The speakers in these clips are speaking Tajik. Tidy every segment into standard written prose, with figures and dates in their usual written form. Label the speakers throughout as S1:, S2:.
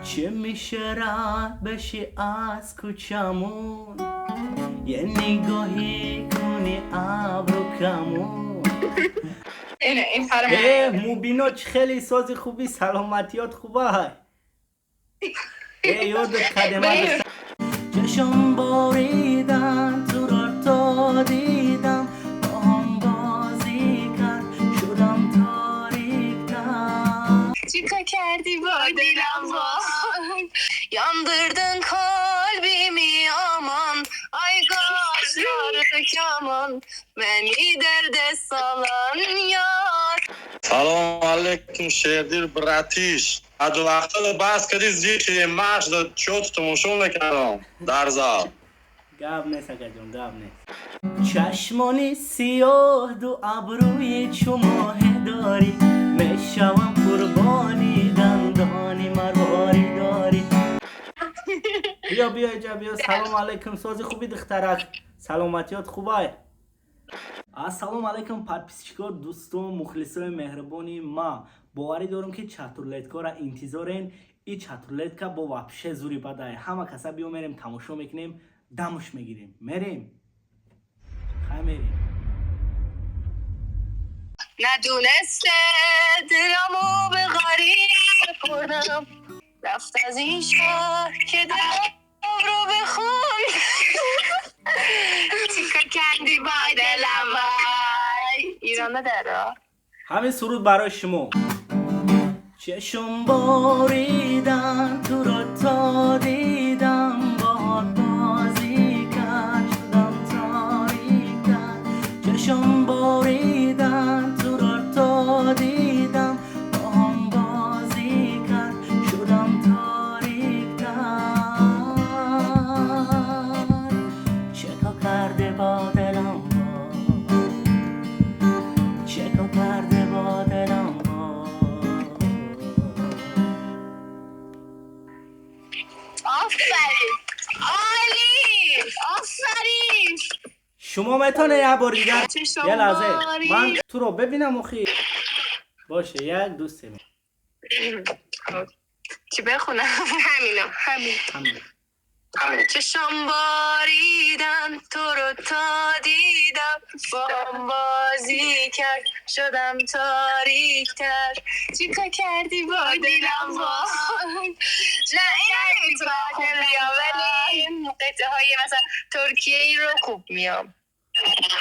S1: چه میشه رد بشی از کوچمون، یه نگاهی کنی ابرو کمون.
S2: این فرم.
S1: مبینا چه خیلی سازی خوبی، سلامتیات خوبه. یادت کردم. چشم باریدن تو را تا دیدم، با هم بازی کرد شدم تاریکتر.
S2: چیکار کردی با دلم وای، Yandırdın kalbimi aman. Ay kaşları kaman, Beni derde salan yar.
S3: Салом алейкум, Шердил братиш. Аз вақта баҳс кардӣ, зикри маш чот тамошо мекардам дар зал.
S1: گپ نیست اگه جون، گپ نیست. چشمانی سیاه دو ابروی چو ماه داری، میشوم قربانی دندانی مرواری داری. بیا بیا اینجا بیا. سلام علیکم، سازی خوبی دخترک؟ سلامتیات خوبه؟ Ассалому алайкум, подписчико, дӯстон, мухлисои меҳрубони ма. Боварӣ дорам, ки чатрулеткора интизорен. И чатрулетка бо вообще зури бадай. Ҳама каса биё, мерем, тамошо мекунем, дамуш мегирем. Мерем, хай, мерем.
S2: ندونسته دلمو به غریب سپردم، رفت از این شهر که دلم رو بخون. چیکار کردی با دلم وای، ایران داره.
S1: Ҳамин суруд барои шумо. Чашм боридан туро то дидам, бод бозӣ кард шудам торикар. Чашм боридан туро то дидам, бо ҳам бозӣ кард шудам ториктар. Чека карде бо дилам вой, чека карде бо дилам вой.
S2: آفرین، عالی، آفرین.
S1: Шумо метавонед як бори дигар.
S2: چشم
S1: یه لحظه.
S2: باری.
S1: من تو رو ببینم اخی. باشه، یک، دو، سه.
S2: چی بخونم؟ همینا، همین.
S1: همین.
S2: چشم باریدن تو رو تا دیدم، با بازی کرد شدم تاریکتر. چیکار کردی با دلم وای. نه، این نمیتونم خوب بیام، ولی قطعه های مثلا ترکیه ای رو خوب میام.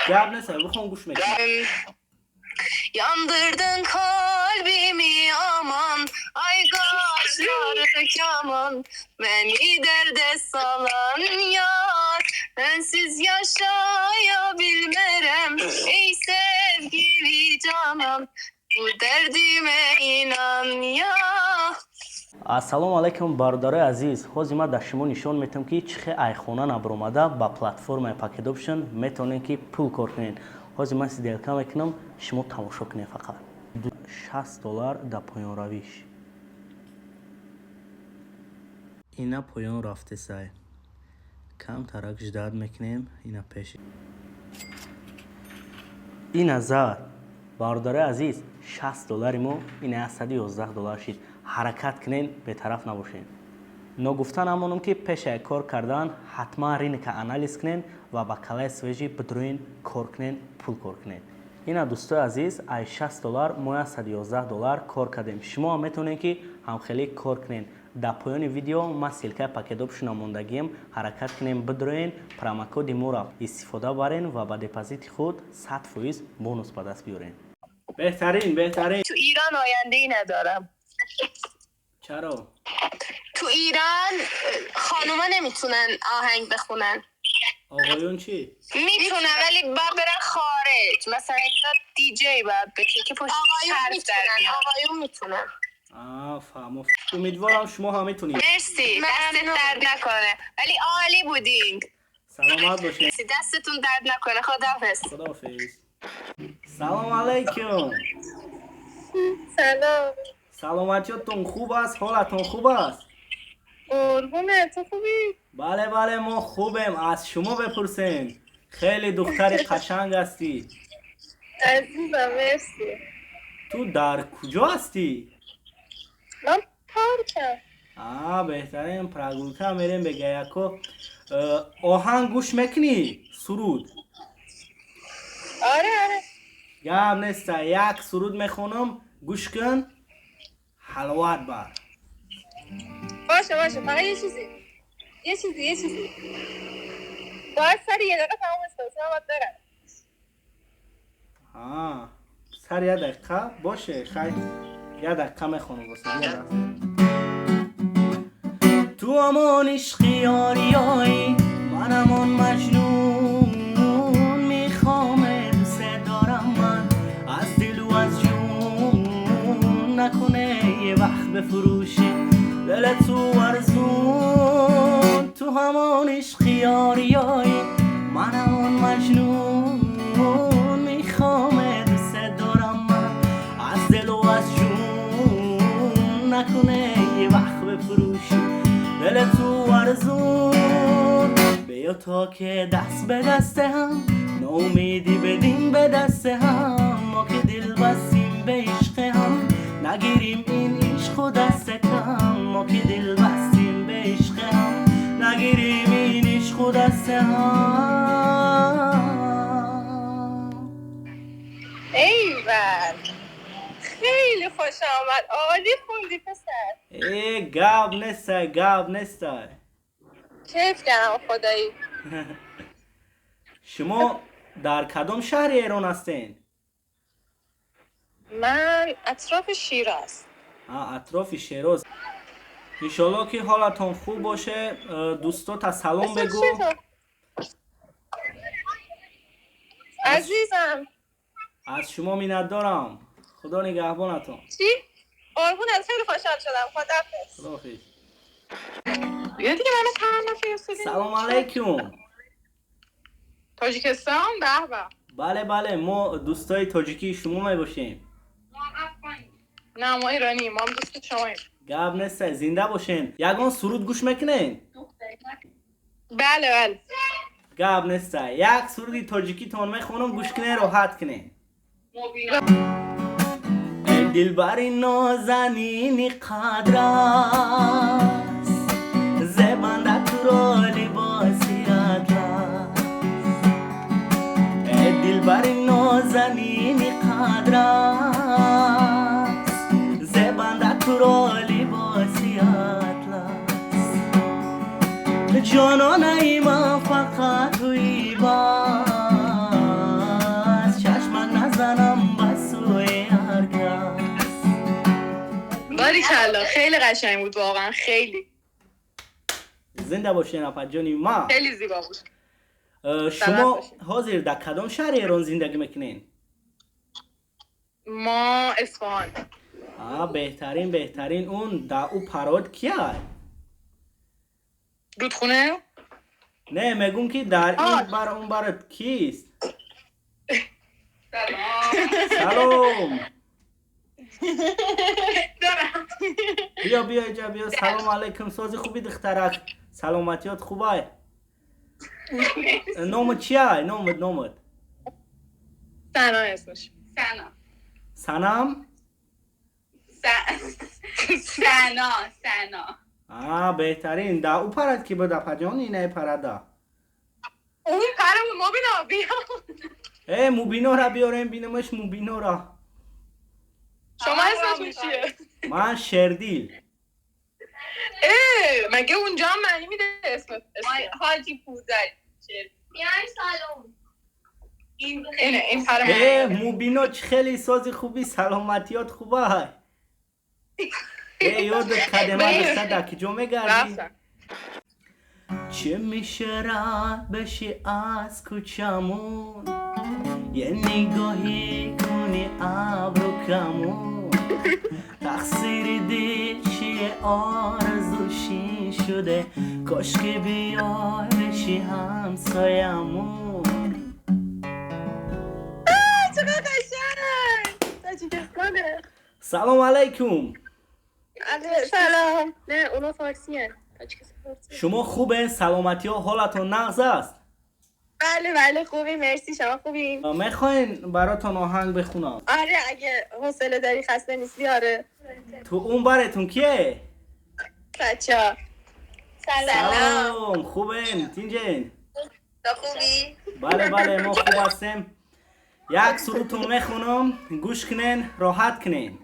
S1: گپ نیست، بخون، گوش میکنم.
S2: Yandırdın kalbimi aman. Ay kaşları kaman, Beni derde salan yar. Sensiz yaşayabilmerem, Ey sevgili canan, Bu derdime inan ya.
S1: Ассалому алайкум, бародарои азиз. Ҳозир ман дар шумо нишон метиҳам, ки чӣ хел айхона набаромада ба платформаи Pocket Option метавонед, ки пул кор кунед. Ҳозир ман сделка мекунам, шумо тамошо кунед фақат. 60 доллар дар поёнравиш. Ина поён рафтесай, камтарак ждать мекунем. Ина пеш, ина зад. Бародарои азиз, 60 доллари мо ина 111 доллар шид. Ҳаракат кунен, бетараф набошед. Ногуфта намонам, ки пешаи кор кардан ҳатман рынка анализ кунен ва ба калаи свежий бидроин, кор кунен, пул кор кунен. Ина, дӯстои азиз, ай 60 доллар мо 111 доллар кор кардем. Шумо ҳам метавонед, ки ҳамхелӣ кор кунен. Дар поёни видео ман ссылкаи Pocket Option мондагием. Ҳаракат кунем, бидроен, промокоди моро истифода барен ва ба депозити худ 100% бонус ба даст биёрен. Беҳтарин, беҳтарин.
S2: تو ایران آینده ای ندارم.
S1: چرا؟
S2: تو ایران خانوما نمیتونن آهنگ بخونن.
S1: آقایون چی؟
S2: میتونن، ولی باید برن خارج. مثلا اینجا دیجی باید بشه که پشت حرف در میاد. آقایون میتونن.
S1: آه، فهمو. امیدوارم شما هم میتونید.
S2: مرسی، دستت درد نکنه، ولی عالی بودین.
S1: سلامت باشین.
S2: مرسی، دستتون درد نکنه، خداحافظ.
S1: خداحافظ. سلام علیکم.
S4: سلام.
S1: سلامتیتون خوب است؟ حالتون خوب است؟
S4: قربونه، تو خوبی؟
S1: بله بله، ما خوبیم. از شما بپرسیم. خیلی دختر قشنگ هستی.
S4: عزیزم، مرسی.
S1: تو در کجا هستی؟
S4: من پارکم.
S1: Беҳтарин, прогулка мерем бегаяко. Оҳанг гӯш мекунӣ? Суруд?
S4: آره آره.
S1: Гап неста, як суруд мехонам, гӯш кун, ҳаловат бар.
S4: باشه باشه، فقط یه چیزی یه چیزی یه چیزی باید سر یه دقیقه تمام کنم، من باید برم.
S1: Сар як дақиқа боше, хай, як дақиқа мехонам боса. Ту ҳамон ишқи ориёӣ, ман ҳамон маҷнун, мехоҳам дӯст дорам ман аз дилу аз ҷун, накуне е вақт бифурӯшӣ дили ту арзун. Ту ҳамон ишқи ориёӣ, ман ҳамон маҷнун, мехоҳам дӯст дорам ман аз дилу аз ҷун, накуне е вақт бифурӯшӣ дили ту арзун. Биё то ки даст ба даст ҳам, ноумедӣ бедим ба даст ҳам, мо ки дил бастем ба ишқи ҳам, нагирем ин ишқу даст кам, мо ки дил бастем ба ишқи ҳам, нагирем ин ишқу даст ҳам.
S4: ایول، خیلی خوش آمد، عالی خوندی پسر.
S1: Э, гап нестай, гап нестай.
S4: کیف کردم خدایی.
S1: Шумо дар кадом шаҳри Эрон ҳастен?
S4: من اطراف شیراز.
S1: Атрофи Шероз. Иншолло ки ҳолатон хуб боше. Дӯстота салом бегӯ.
S4: عزیزم.
S1: Аз шумо миннатдорам, худо нигаҳбонатон.
S4: چی؟ قربونت، خیلی خوشحال شدم، خداحافظ.
S1: Худоҳофиз.
S2: بیا دیگه، منو تنها فرستادی.
S1: Салом алайкум.
S2: تاجیکستان، به به.
S1: Бале, бале, мо дӯстои тоҷикии шумо мебошем.
S2: نه، ما ایرانی، ما هم دوست شماییم.
S1: Гап неста, зинда бошен. Ягон суруд гӯш мекунен?
S2: بله بله.
S1: Гап неста, як суруди тоҷикитон мехонам, гӯш кунен, роҳат кунен. Эй дилбари нозанини қадрас, зебанда туро либоси атлас, эй дилбари нозанини қадрас, зебанда туро либоси атлас, ҷононаи ман фақат туи бас, чашмак назанам ба сӯи ҳар кас.
S2: باریکلا، خیلی قشنگ بود، واقعا خیلی.
S1: Зинда бошед, апаҷони ма.
S2: خیلی زیبا بود.
S1: Шумо
S2: бошед.
S1: ҳозир дар кадом шаҳри Эрон зиндагӣ мекунед?
S2: ما اصفهان.
S1: А, беҳтарин, беҳтарин. Он дар ӯ парод кия?
S2: رودخونه.
S1: Не, мегӯм ки дар ин
S2: А.
S1: бар он барат кист? Салом. Биё, биё иҷа, биё. Салом алайкум, сози, хуби, духтарак? Саломатиёт хубай? Номат чия? Номат, номат?
S2: سنا اسمش.
S5: سنا.
S1: Санам.
S5: سنا، سنا.
S1: А, беҳтарин. Дар ӯ парад ки буд, апаҷон, инаи парада?
S2: اون پرم مبینا، بیا.
S1: Э, Мубинора биёрем, бинамаш Мубинора.
S2: شما اسمتون چیه؟
S1: Ман Шердил.
S2: اه، مگه اونجا هم معنی میده اسم؟
S5: حاجی پوزل. میای سالن. این
S2: اینه، این پر.
S1: Э, Мубино, чӣ хеле сози, хуби, саломатиёт хубай? Э, ёдат кадема духта, дар киҷо мегардӣ?
S2: رفتم.
S1: چه میشه رد بشی از کوچمون، یه نگاهی کنی ابرو کمون، تقصیر دل چیه آرزوشی شده، کاش که بیای بشی همسایمون.
S4: چقدر قشنگ، تاجیکستانه.
S1: سلام علیکم.
S4: سلام. نه، اونا فارسی هن. تاجیکستان فارسی.
S1: شما خوبه؟ سلامتی ها، حالتون نغز است؟
S4: بله بله، خوبی، مرسی. شما خوبین؟
S1: میخواین براتون آهنگ بخونم؟
S4: آره، اگه حوصله داری، خسته نیستی، آره.
S1: تو اون برتون کیه؟
S5: بچه.
S1: سلام، خوبین؟ تینجین؟
S5: تو خوبی؟
S1: بله بله، ما خوب هستیم. یک سرودتون میخونم، گوش کنین، راحت کنین.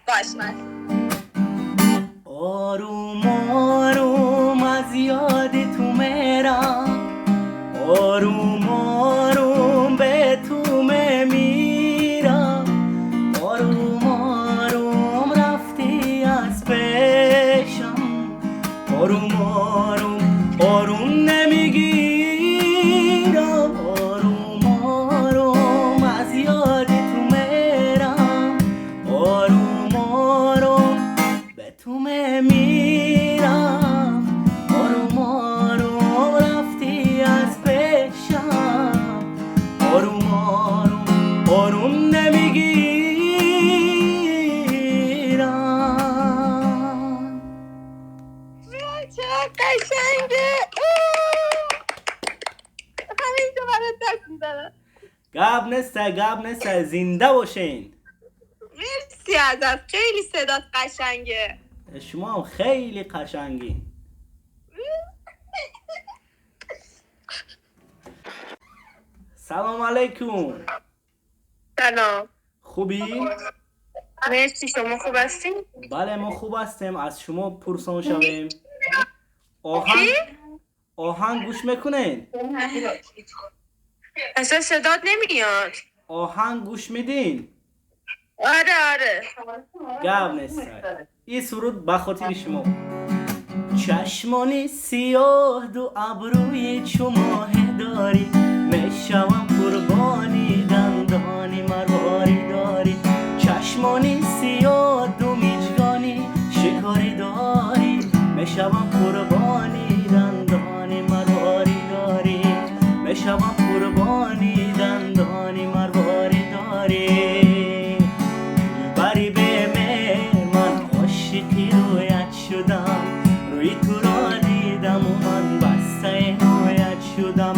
S5: باش. من
S1: آروم آروم از یاد تو میرم، آروم آروم به تو میمیرم، آروم آروم رفتی از پیشم، آروم آروم آروم نمیگیرم، آروم آروم از یاد تو میرم، آروم آروم به تو میمیرم، آروم آروم رفتی از پیشم، آروم آروم آروم نمیگیرم.
S5: چقدر قشنگه. اوه. همینجا برات دست میزنم.
S1: گپ نیست، گپ نیست، زنده باشین.
S5: مرسی ازت، خیلی صدات قشنگه.
S1: شما هم خیلی قشنگی. سلام علیکم.
S2: سلام.
S1: خوبی؟
S2: مرسی، شما خوب هستین؟
S1: بله، ما خوب هستیم. از شما پرسان شویم. آهنگ آهنگ گوش میکنین؟
S2: اصلا صدات نمیاد.
S1: آهنگ گوش میدین؟
S2: آره آره.
S1: گپ نیست، این سرود به خاطر شما. چشمانی سیاه دو ابروی چو ماه داری، میشوم قربانی دندانی مرواری داری، چشمانی سیاه دو میجگانی شکاری داری، میشوم قربانی دندانی مرواری داری، میشوم قربانی دندانی مرواری داری. بری به من عاشقی رویت شدم، روی تو را دیدم و من بسته رویت شدم،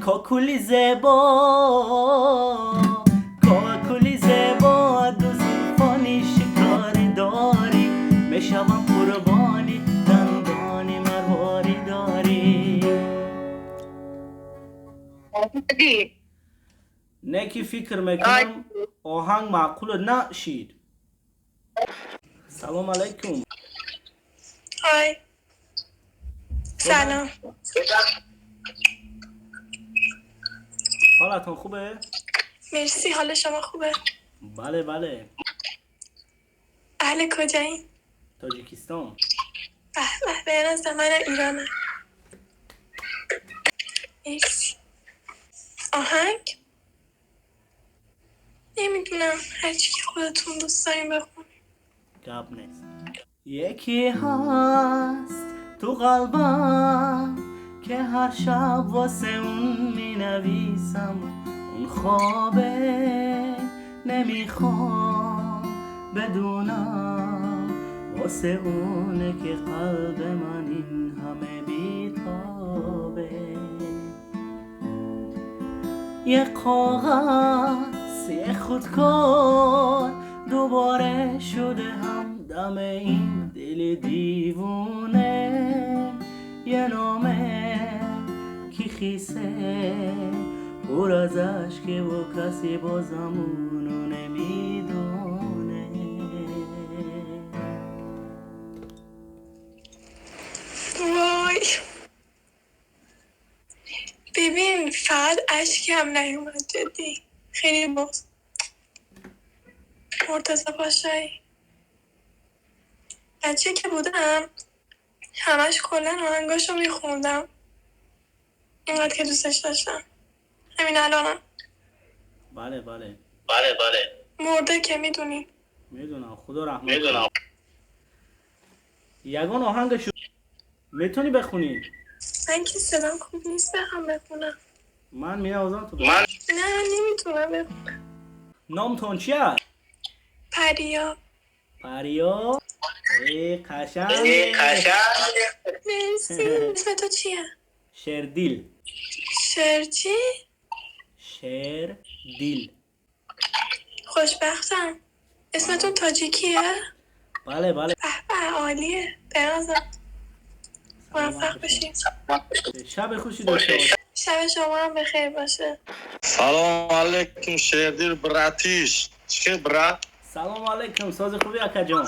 S1: کاکولی زیبا، کاکولی زیبا، دو زلفانی شکاری داری، میشوم قربانی دندانی مرواری داری.
S2: دی.
S1: نه که فکر میکنم آهنگ معقول نشید. سلام علیکم.
S4: های، سلام.
S1: حالتون خوبه؟
S4: مرسی، حال شما خوبه؟
S1: بله بله.
S4: اهل کجایی؟
S1: تاجیکستان.
S4: به به، به نظر من ایرانم. مرسی. آهنگ؟ نمیدونم، هرچی که خودتون دوست داریم بخونیم.
S1: گپ نیست. یکی هست تو قلبم که هر شب واسه اون می نویسم، اون خوابه نمیخوام بدونم، واسه اونه که قلب من این همه بیتابه. یه کاغذ یه خودکار دوباره شده همدم این دل دیوونه، یه نامه که خیسه پر از اشک و کسی بازم اونو نمیدونه.
S4: وای، ببین فقط اشکی هم نیومد، جدی خیلی بغض. مرتضی پاشایی، بچه که بودم همش کلا آهنگاشو میخوندم، اینقدر که دوستش داشتم. همین الانم.
S1: بله بله.
S3: بله بله.
S4: مرده که میدونی.
S1: میدونم، خدا رحمت.
S3: میدونم.
S1: یگان آهنگشو میتونی بخونی؟
S4: من که صدام خوب نیست بخوام بخونم.
S1: من مینوازم تو.
S3: من
S4: نه، نمیتونم بخونم.
S1: نامتون چیه؟
S4: پریا.
S1: پریا، ای قشنگ.
S3: ای قشنگ.
S4: مرسی. اسم تو چیه؟
S1: شردیل.
S4: شرچی؟
S1: شردیل.
S4: خوشبختم. اسمتون تاجیکیه؟
S1: Бале, бале.
S4: به به، عالیه بنازم، موفق باشی.
S1: شب خوشی داشته باشی.
S4: شب شما هم بخیر باشه.
S3: Салом алейкум, Шердил братиш. Чӣ, брат?
S1: Салом алейкум, сози, хуби, акаҷон?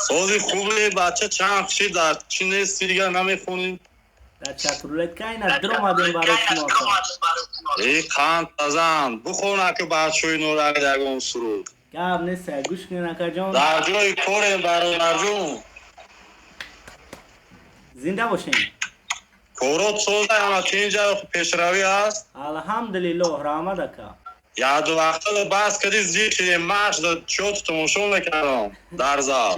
S3: Сози, хуби, бача. Чанд хуши дар чӣ нести, дигар намехонӣ?
S1: Дар чатрулетка ина дромадем барои шумо, ака.
S3: Э, қанд тазан бихона, ки бачаҳои Норак ягон суруд.
S1: Гап нест, гӯш кунед, акаҷон.
S3: Дар ҷои корем, бародарҷон.
S1: Зинда бошем.
S3: Корот соза, ама тинҷа, пешравӣ ҳаст?
S1: Алҳамдулиллоҳ, раҳмат, ака.
S3: Яду вақта бас кади, зикри маш да чёт тамошо мекардам дар зал.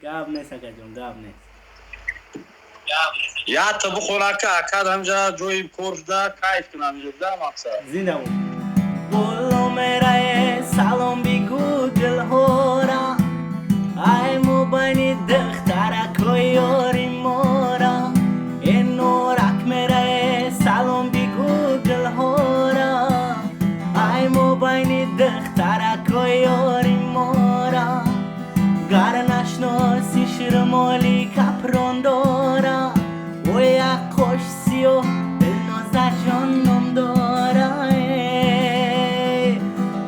S1: Гап нест, акаҷон, гап нест.
S3: Якта бихона, ки акад ҳамҷа ҷои кор шуда, кайф кунам инҷа, мақсад.
S1: Зинда бош. Боло мерае, салом бигӯ дилҳора, ай мобайни духтаракои ёри мора. Э, Норак мерае, салом бигӯ дилҳора, ай мобайни духтаракои ёри мора. Гар нашноси, ширмоли капрон дора, ой, як қош сиёҳ, Дилноза ҷон ном дора.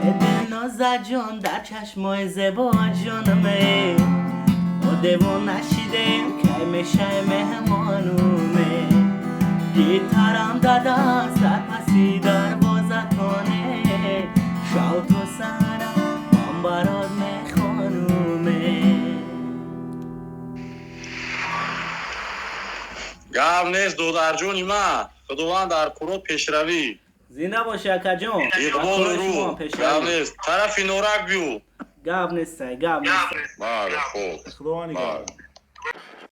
S1: Э, Дилноза ҷон, дар чашмои зебо ҷонаме, мо девона шидем, кай мешай меҳмонуме. Гитарам дадаст, дар паси дарвозатоне, шав то саҳара ман барот мехонуме.
S3: Гап нест, додарҷони ман, худованд дар курот пешравӣ.
S1: Зинда бошӣ, акаҷон.
S3: Иқболу рӯ. Гап нест, тарафи Норак биё.
S1: Гап нестай, гап нест.
S3: Бале, хуб.
S6: Худованд нигаҳбон.